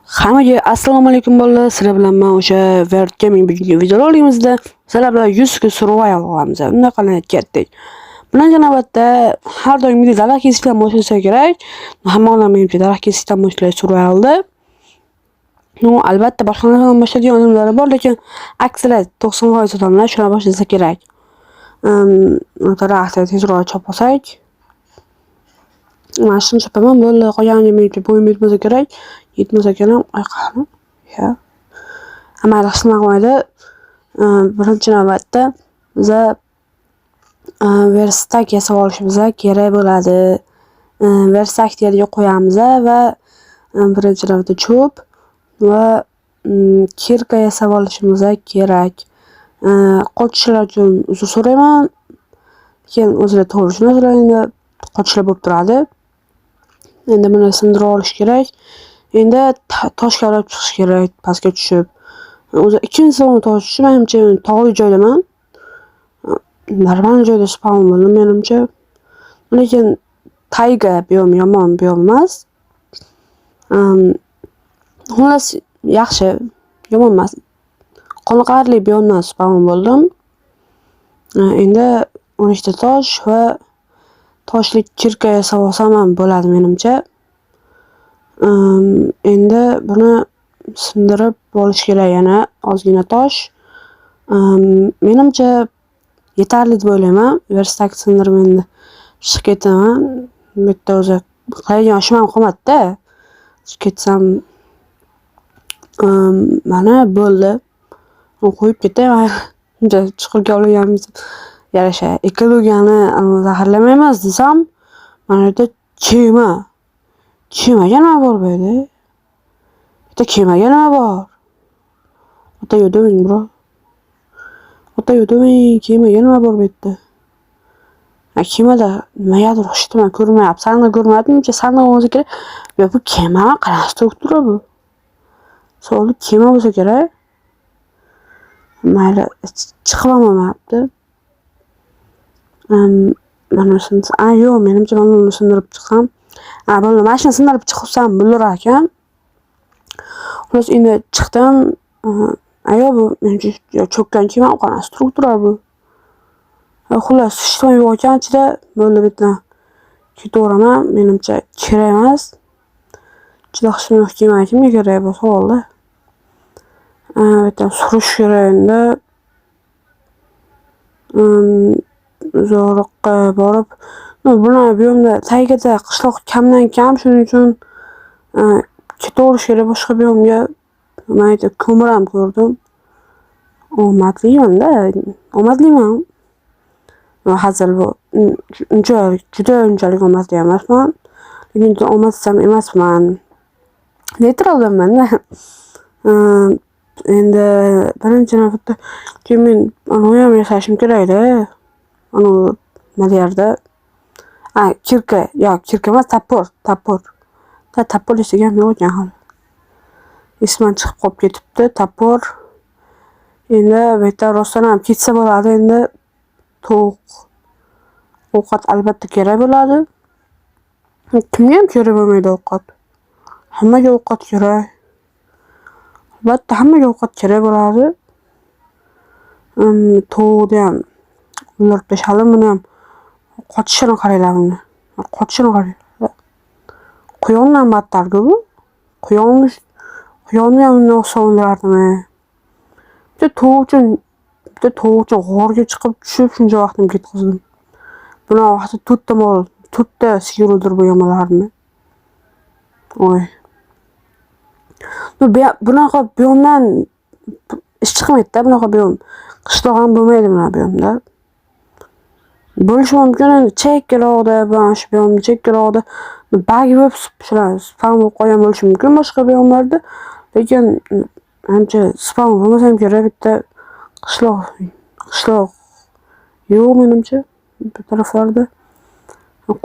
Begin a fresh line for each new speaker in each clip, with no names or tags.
Hammaga assalomu alaykum, bolalar. Sizlar bilan men o'sha Word Gaming. Bugungi videorolikimizda sizlar bilan 100 kun survival qilamiz. Unda qanday ketdik? Birinchi navbatda har doimgidek daraxt kesishdan boshlasa kerak. Hamma odam, menimcha, daraxt kesishdan boshlaydi survivalda. Ну, albatta, boshqa narsadan boshlaydigan odamlar bor, lekin aksariyat, 90% odamlar shundan boshlasa kerak. Daraxtni tezroq chopib olsak. Mana shuni chopaman, bo'ldi. Qolganiga menimcha bo'yim yetmasa kerak. Yetmasa ekan ham, ay, qani? Ya. Mayli, hech nima qilmaydi. Birinchi navbatda biza верстак yasab olishimiz kerak bo'ladi. Верстак yerga qo'yamiz va birinchi navbatda cho'p va кирка yasab olishimiz kerak. Qochishlar uchun uzr so'rayman. Keyin o'zinglar to'g'ri tushunasizlar endi, qochishlar bo'lib turadi. Endi buni sindirib olish kerak. Endi toshga olib chiqish kerak, pastga tushib. O'zi ikkinchi spawn tosh tushib, menimcha, tog'li joydaman. Normal joyda spawn bo'ldim, menimcha. Lekin tayga biom yomon biom emas. Xullas, yaxshi, yomon emas. Qoniqarli biomdan spawn bo'ldim. Endi 12 ta tosh va toshli кирка yasab olsam ham bo'ladi, menimcha. Endi buni sindirib olish kerak, yana ozgina tosh. Menimcha, yetarli deb o'ylayman. Верстак sindirib endi chiqib ketaman. Bu yerda o'zi qiladigan ishim ham qolmadida. Chiqib ketsam, mana, bo'ldi. Qo'yib ketay. Uncha chuqur olganimiz yarasha. Ekologiyani zaharlamaymiz desam, mana bu yerda kema. Kemaga nima bor bu yerda? Bitta kemaga nima bor? What are you doing, bro? What are you doing? Kemaga nima bor bu yerda? Ha, kemada nimagadir hech nima ko'rmayapti. Sandiq ko'rmayapti, sandiq bo'lmasa kerak. Yo, bu kema qanaqa struktura bu? Savol, kema bo'lsa kerak. Mayli, chiqib ham olmayapti. Mana shuni, a, yo'q, menimcha, mana buni sindirib chiqsam, a, bo'ldi, mana shuni sindirib chiqsam bo'lar ekan. Xullas, endi chiqdim. A, yo'q, bu menimcha cho'kkan kema, qanaqa struktura bu? Xullas, hech nima yo'q ekan ichida. Bo'ldi, bu yerdan ketaveraman. Menimcha, kerak emas. Ichida hech nima yo'q kema kimga kerak, bu savolda. Bu yerdan surish kerak endi. Uzoqroqqa borib, buni bu yerda taygada qishloq kamdan kam, shuning uchun ketaverish kerak boshqa biyomga. Man aytib ko'mir ham ko'rdim. Omadliman-da, omadliman. Hazil bu. Unchalik, juda unchalik omadli emasman. Lekin omadsiz ham emasman. Neytraldanman-da. Endi birinchi navbatda keyin men anavi ham yasashim kerakda. Anavi nima deyardi? A, кирка, yo'q, кирка emas, топор, топор. Топор yasagan yo'q ekan hali. Esimdan chiqib qolib ketibdi, топор. Endi bu yerda rostdan ham ketsa bo'ladi endi. Tovuq, ovqat albatta kerak bo'ladi. Kimga ham kerak bo'lmaydi ovqat? Hammaga ovqat kerak. Albatta, hammaga ovqat kerak bo'ladi. Tovuqni ham o'ldirib tashladim. Buni ham qochishini qaranglar buni. Qochishini qaranglar. Quyondan battarku bu. Quyonni, quyonni ham undan oson o'ldirardim. Bitta tovuq uchun, bitta tovuq uchun g'orga chiqib tushib shuncha vaqtimni ketkazdim. Bunaqa vaqtda to'rtta mol, to'rtta sigir o'ldirib bo'lgan bo'lardim. Oy. Bunaqa biyomdan ish chiqmaydi-da, bunaqa biyom. Qishloq ham bo'lmaydi bunaqa biyomda. Bo'lishi mumkin endi chekkaroqda, mana shu biyomni chekkaroqda баг bo'lib, shular spawn bo'lib qolgan bo'lishi mumkin boshqa biyomlarda. Lekin ancha spawn bo'lmasa ham kerak, bitta qishloq yo'q, menimcha, bu taraflarda.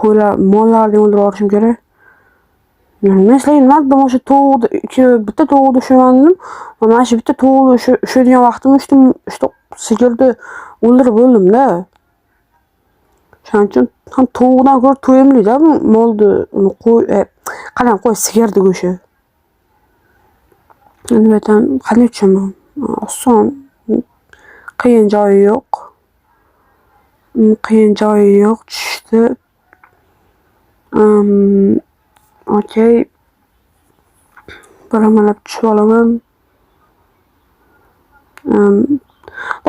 Qo'ylar, mollarni o'ldirib yuborishim kerak. Men sizlarga nima dedim, o'sha tovuqni, ikki, bitta tovuqni ushlayman dedim. Mana shu bitta tovuqni ushlaydigan vaqtimda uchta sigirni o'ldirib bo'ldim-da. Shuning uchun ham tovuqdan ko'ra to'yimli-da bu molni, uni qo'y, qarang, qo'y, sigirni go'shti. Endi bu yerdan qanday tushaman? Oson. Qiyin joyi yo'q. Qiyin joyi yo'q tushishdi. Okey. Bir amallab tushib olaman.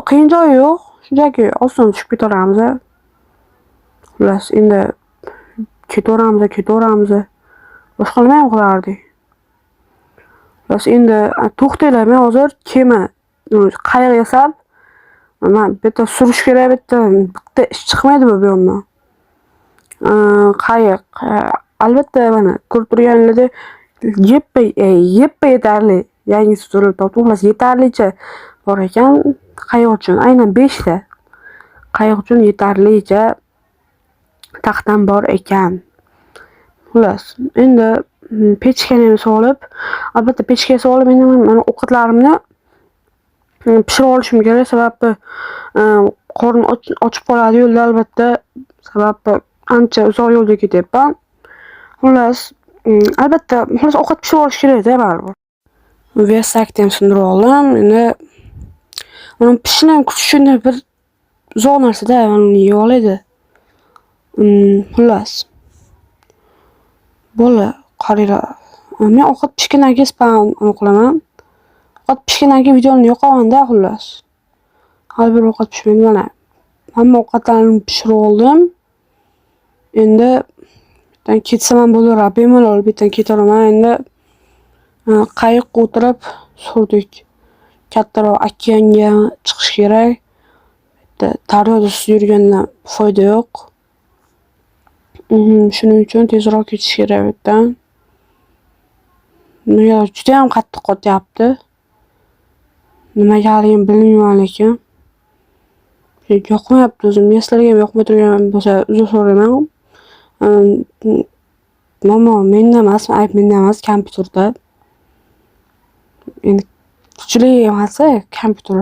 Qiyin joyi yo'q. Shunchaki oson tushib ketaveramiz. Xullas, endi ketaveramiz, ketaveramiz. Boshqa nima ham qilardik? Xullas, endi to'xtanglar, men hozir kema, qayiq yasab, man bu yerda surish kerak, bu yerda bitta ish chiqmaydi bu yoqdan. Qayiq, albatta, mana ko'rib turganingizdek, yeppa yetarli yangisi so'rab topdim. Xullas, yetarlicha bor ekan qayiq uchun. Aynan 5 ta qayiq uchun yetarlicha taxtam bor ekan. Xullas, endi pechkani ham solib, albatta, pechkaga solib, endi mana ovqatlarimni pishirib olishim kerak, sababi qornim ochib qoladi yo'lda albatta, sababi ancha uzoq yo'lda ketyapman. Xullas, albatta, xullas, ovqat pishirib olish kerakda baribir. Верстак ni ham sindirib oldim. Endi uni pishishini ham kutish endi bir uzoq narsada, uni yeb olaydi. Xullas. Bo'ldi, qaranglar. Men ovqat pishgandan keyin spawn qilaman. Ovqat pishgandan keyin videoni yoqaman-da, xullas. Hali bir ovqat pishmaydi mana. Hamma ovqatlarni pishirib oldim. Endi bu yerdan ketsam ham bo'laveradi, bemalol bu yerdan ketaveraman. Endi qayiqqa o'tirib surdik. Kattaroq okeanga chiqish kerak. Bitta daryoda suzib yurgandan foyda yo'q. Shuning uchun tezroq ketish kerak bu yerdan. Judayam qattiq qotyapti. Nimagaligini bilmayman lekin. Yoqmayapti o'zimga. Sizlarga ham yoqmay turgan bo'lsa, uzr so'rayman. Muammo menda emas, ayb menda emas, kompyuterda. Endi kuchli emas kompyuter.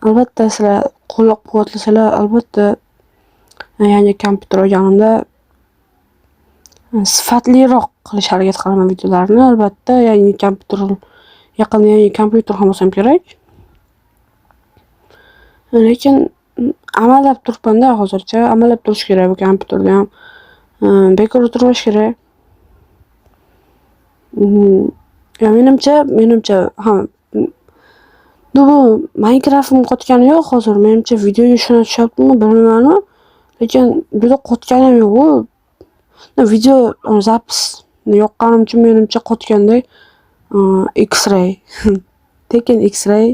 Albatta, sizlar qo'llab-quvvatlasalar, albatta, yangi kompyuter olganimda sifatliroq qilishga harakat qilaman videolarni. Albatta, yangi kompyuter, yaqinda yangi kompyuter ham olsam kerak. Lekin amallab turibman-da hozircha. Amallab turish kerak bu kompyuterda ham. Bekor o'tirmash kerak. Ya menimcha, ha, bu Minecraft'im qotgani yo'q hozir. Menimcha, videoga shuni tushyaptimi, bilmayman. Lekin juda qotgani ham yo'q u. Video запись yoqqanim uchun menimcha qotgandek. X-ray. Tekin X-ray.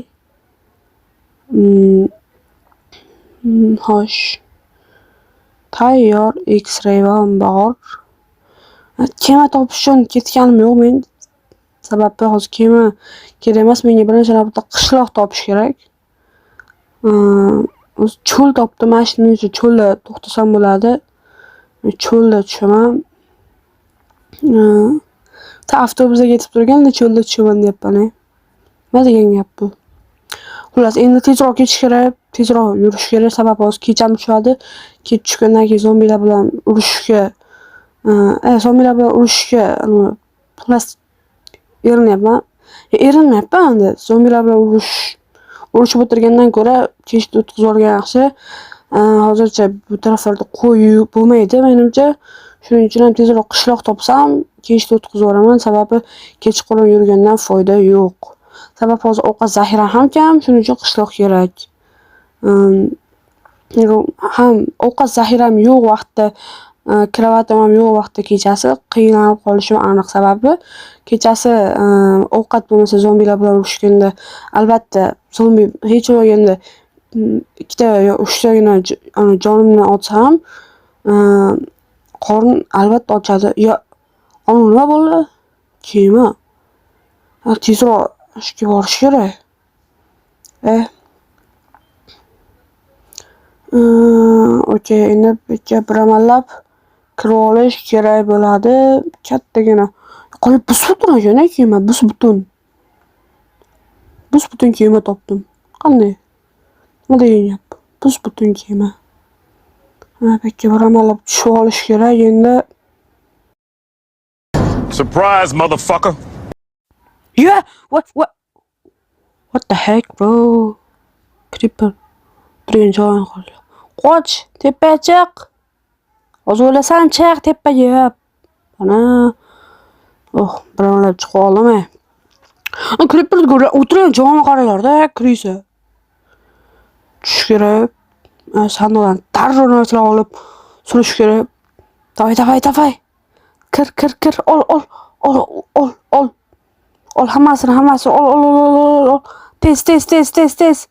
Xo'sh. Tayyor X-ray ham bor. Kema topish uchun ketganim yo'q men. Sababi hozir kema kerak emas. Menga birinchi navbatda qishloq topish kerak. O'zi cho'l topdim. Mana shuning uchun cho'lda to'xtasam bo'ladi. Cho'lda tushaman. Avtobusda ketib turganda cho'lda tushaman deyapman. Nima degan gap bu? Xullas, endi tezroq ketish kerak, tezroq yurish kerak. Sababi hozir kech ham tushadi. Kech tushgandan keyin zombilar bilan urushishga, xullas, erinyapman. Erinmayapman endi. Zombilar bilan urushib o'tirgandan ko'ra kechda o'tkazib yuborgan yaxshi. Hozircha bu taraflarda qo'y bo'lmaydi menimcha. Shuning uchun ham tezroq qishloq topsam, kechda o'tkazib yuboraman. Sababi kechqurun yurgandan foyda yo'q. Sababi hozir ovqat zaxiram ham kam, shuning uchun qishloq kerak. Ham ovqat zaxiram yo'q vaqtda, кровать im ham yo'q vaqtda kechasi qiynalib qolishim aniq. Sababi kechasi ovqat bo'lmasa, zombilar bilan urushganda, albatta, zombi hech bo'lmaganda ikkita yo uchtagina jonimni olsa ham, qornim albatta ochadi. Yo, nima bo'ldi? Kema. Tezroq ishga borish kerak. Eh. Okey, endi bu yerga bir amallab kirib olish kerak bo'ladi. Kattagina. Qolib bus-butun ekan kema, bus-butun. Bus-butun kema topdim. Qanday? Nima degan gap? Bus-butun kema. Mana bu yerga bir amallab tushib olish kerak endi.
Surprise, motherfucker.
Yeah! What? What? What the heck, bro? Creeper. Turgan joyini qoldi. Qoch! Tepaga chiq! Hozir o'lasan, chiq tepaga. Ana. Oh, birovlab chiqa oldim. Creeper o'tirgan joyini qaranglar-da, крыса. Tushish kerak. Sandiqdan darrov narsalar olib surish kerak. Давай, давай, давай. Kir, kir, kir. Ol, ol, ol, ol, ol. Ol hammasini, hammasini ol, ol, ol, ol, ol, ol. Tez, tez, tez, tez, tez.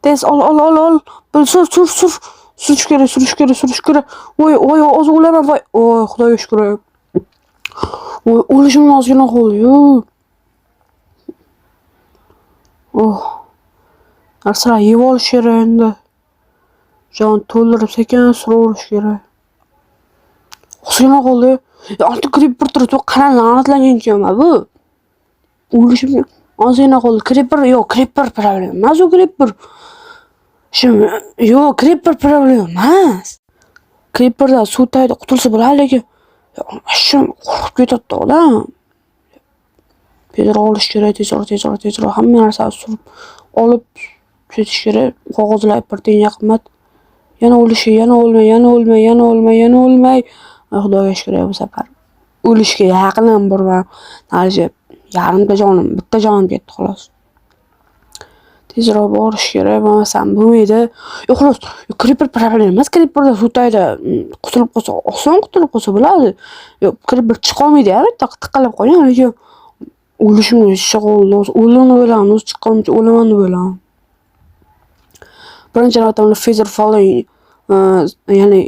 Tez ol, ol, ol, ol. Bil, sur, sur, sur. Surish kerak, surish kerak, surish kerak. Voy, voy, hozir o'laman, voy. Voy, Xudoga shukur. Voy, o'lishim ozgina qoldi-yu. Oh. Narsalar yeb olish kerak endi. Jon to'ldirib sekin suraverish kerak. Ozgina qoldi. Ortiq creeper turibdi. Qana, la'natlangan ekan bu. O'lishim ozgina qoldi. Creeper yo'q, creeper problema emas u creeper. Shu yo'q, creeper problema emas. Creeperdan suv tagida qutulsa bo'ladi, lekin shu qo'rqib ketadi odam. Tezroq olish kerak, tezroq, tezroq, tezroq hamma narsani surib olib ketish kerak. Qog'ozlar bir tiyinga qimmat. Yana o'lishi, yana o'lmay, yana o'lmay, yana o'lmay, yana o'lmay. Xudoga shukur, bu safar o'lishga yaqin ham borman. Даже yarimta jonim, bitta jonim ketdi xolos. Tezroq borish kerak, bo'lmasam bo'lmaydi. Yo'q, xullas, creeper problema emas, creeperdan suv tagida qutulib qolsa, oson qutulib qolsa bo'ladi. Yo'q, creeper chiqolmaydi ham, bitta tiqilib qolgan, lekin o'lishimga shuncha qoldi. O'ldim deb o'yladim, o'zi chiqqunimcha o'laman deb o'yladim. Birinchi navbatda uni feather falling, ya'ni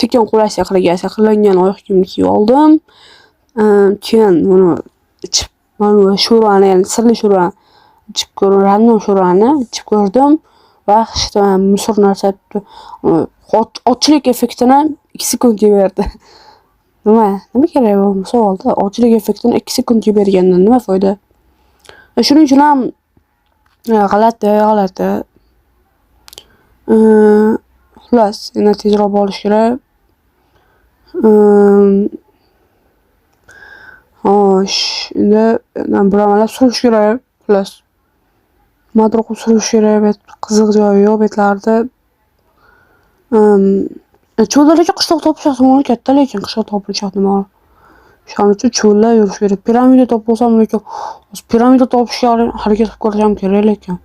sekin qulash sehrga sehrlangan oyoq kiyimni kiyib oldim. Keyin buni ichib, mana sho'rvani, ya'ni sirli sho'rvani ichib ko'rdim, random sho'rvani ichib ko'rdim va hech мусор narsa ochlik effektini 2 sekundga berdi. Nima? Nima kerak bu savolda? Ochlik effektini 2 sekundga bergandan nima foyda? Shuning uchun ham g'alati, g'alati. Xullas, yana tezroq borish kerak. Xo'sh, endi bir surish kerak, xullas. Nimadir qilib surish kerak, bu qiziq joyi yo'q bu yerlarda. Cho'lda lekin qishloq topish ehtimoli katta, lekin qishloq topilish ehtimoli. Shuning uchun cho'lda yurish kerak. Piramida topib olsam, lekin piramida topishga harakat qilib ko'rishim kerak lekin.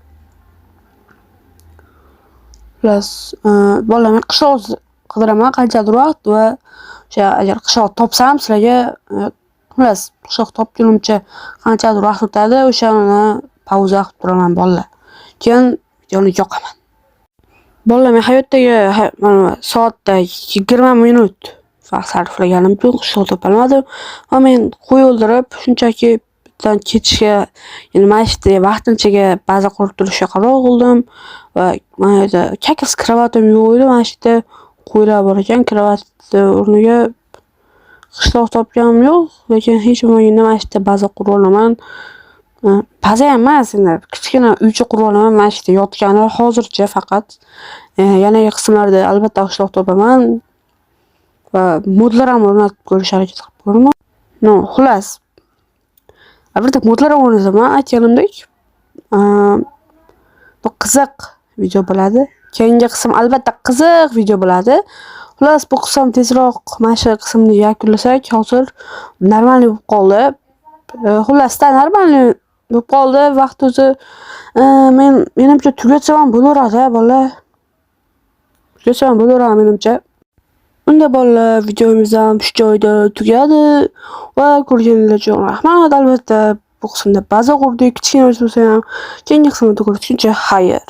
Xullas, bolalar, men qishloq qidiraman qanchadir vaqt va o'sha agar qishloq topsam sizlarga, xullas, qishloq topgunimcha qanchadir vaqt o'tadi, o'shani pauza qilib turaman, bolalar. Keyin videoni yoqaman. Bolalar, men hayotdagi mana soatda 20 minut vaqt sarflaganim uchun qishloq topolmadim va men qo'y o'ldirib, shunchaki bittadan ketishga, ya'ni mana shu yerda vaqtinchaga baza qurib turishga qaror qildim va mana yerda как раз кровать im yo'q edi, mana shu yerda qo'ylar bor ekan, кровать ni o'rniga qishloq topganim yo'q, lekin hech bo'lmaganda mana shu yerda baza qurib olaman. Baza ham emas, endi kichkina uycha qurib olaman, mana shu yerda yotgani hozircha faqat. Yanagi qismlarda albatta qishloq topaman va modlar ham o'rnatib ko'rish harakat qilib ko'raman. Но, xullas, albatta modlar ham o'rnataman, aytganimdek. Bu qiziq video bo'ladi. Keyingi qism albatta qiziq video bo'ladi. Xullas, bu qism tezroq mana shu qismni yakunlasak, hozir нормальный bo'lib qoldi. Xullasda нормальный bo'lib qoldi. Vaqt o'zi men menimcha tugatsam ham bo'laveradi, bolalar. Tugatsam ham bo'laveradi menimcha. Unda bolalar, videomiz ham shu joyda tugadi va ko'rganingiz uchun rahmat. Albatta, bu qismda baza qurdik, kichkina bo'lsa ham. Keyingi qismda ko'rishguncha xayr.